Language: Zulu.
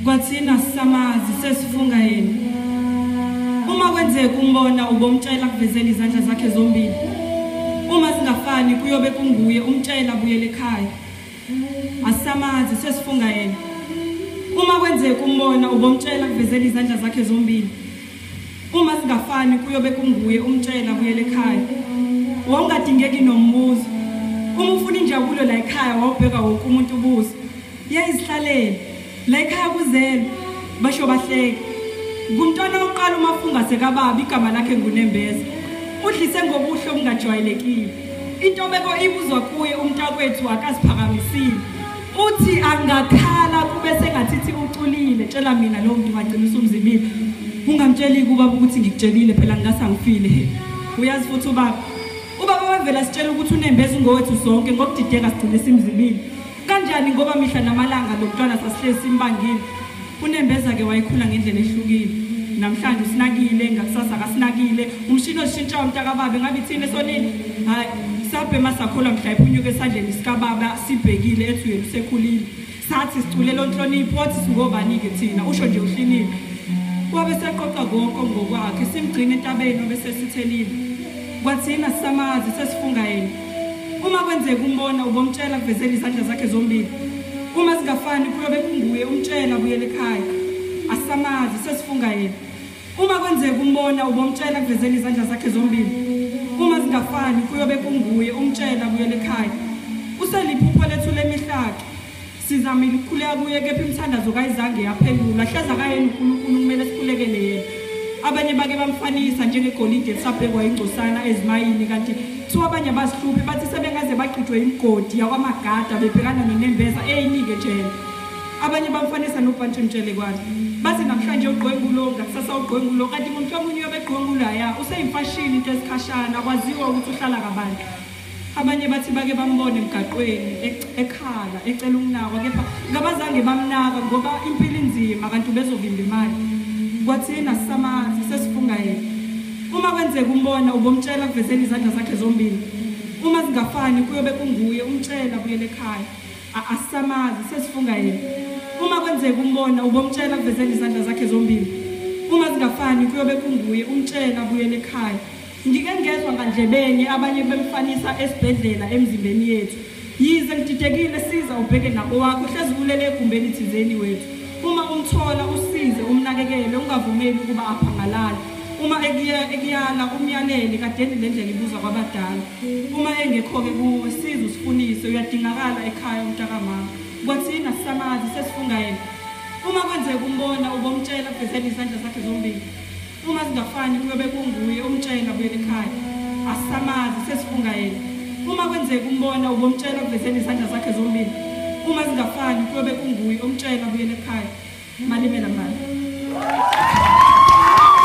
Kwathina sisamazi sesifunga yena. Uma kwenzeka umbona ubomtshela kuvezela izandla zakhe zombili. Uma singafani kuyobe kunguye umtshela abuyele ekhaya. Asamazi sesifunga yena. Uma kwenzeka umbona ubomtshela kuvezela izandla zakhe zombili. Uma singafani kuyobe kunguye umtshela abuyele ekhaya. Wawungadingeki nombuzo. Uma ufuna injabulo la ekhaya wawubheka wonke umuntu ubuso. Yayizihlalele. La ekhaya kuzelwe basho bahleke. Ngumntwana oqala umafunga sekababa igama lakhe nguNembeza. Udlise ngobuhle obungajwayelekile. Intobeko ibuzwa kuye umntakwethu akaziphakamisile. Uthi angakhala kube sengathithi uculile. Tshela mina lo muntu wagcina usumzimile. Ungamtsheli kubaba ukuthi ngikutshelile phela ngingasangifile. Uyazi futhi ubaba. Ubaba wavela sitshela ukuthi uNembeza ungowethu sonke ngokudideka sigcine simzimile. Kanjani ngoba mihla namalanga lo mntwana sasihlezi simbangile. uNembeza ke wayekhula ngendlela ehlukile. Namhlanje usinakile, ngakusasa akasinakile. Umshini oshintsha umntakababa ngabe ithini esonini? Hayi, sabhema sakholwa mhla iphunyuka esandleni sikababa sibhekile ethi yena usekhulile. Sathi siculela onhlonipho wathi singobani ke thina usho nje uhlinile. Wabe seqoqa konke ngokwakhe simgcina entabeni wabe sesithelile. Kwathina sisamazi sesifunga yena. Uma kwenzeka umbona ubomtshela kuvezela izandla zakhe zombili. Uma singafani kuyobe kunguye umtshela abuyele ekhaya. Asamazi sesifunga yena. Uma kwenzeka umbona ubomtshela kuvezela izandla zakhe zombili. Uma singafani kuyobe kunguye umtshela abuyele ekhaya. Useliphupho lethu lemihlaka. Sizamile ukukhuleka kuye kepha imithandazo kayizange yaphendulwa. Hleza kayena uNkulunkulu kumele sikhulekele yena. Abanye bake bamfanisa njengegolide elisabhekwa ingcosana ezimayini kanti kuthiwa abanye abazihluphi bathi sebengaze bagqitshwe imigodi yakwamagada bebhekana noNembeza eyinike jele. Abanye bamfanisa nobhantshi mtshelekwane. Bathi namhlanje ugqoke ngulo, ngakusasa ugqoke ngulo, kanti ngomhla omunye uyobe egqoke ngulaya. Useyimfashini into esikhashana akwaziwa ukuthi uhlala kabani. Abanye bathi bake bambone emgaqweni ekhala ecela ukunakwa kepha ngabazange bamnaka ngoba impilo inzima kanti ubezovimba imali. Kwathina sisamazi sesifunga yena. Uma kwenzeka umbona ubomtshela kuvezela izandla zakhe zombili. Uma singafani kuyobe kunguye umtshela abuyele ekhaya. Asamazi sesifunga yena. Uma kwenzeka umbona ubomtshela kuvezela izandla zakhe zombili. Uma singafani kuyobe kunguye umtshela abuyele ekhaya. Ngike ngezwa ngandlebenye abanye bemfanisa esibhedlela emzimbeni yethu. Yize ngididekile siza ubheke nabo wakho hlezi ulele egumbeni thizeni wethu. Uma umthola usize umnakekele ungavumeli ukuba aphangalale. Uma ekuyala umyalele kadeni le ndlela ibuzwa kwabadala. Uma engekho-ke kuwe size usifunise uyadingakala ekhaya umntakamama. Kwathina sisamazi sesifunga yena. Uma kwenzeka umbona ubomtshela kuvezela izandla zakhe zombili. Uma singafani kuyobe kunguye umtshela abuyele ekhaya. Asamazi sesifunga yena. Uma kwenzeka umbona ubomtshela kuvezela izandla zakhe zombili. Uma singafani kuyobe kunguye umtshela abuyele ekhaya. Malimela mbali.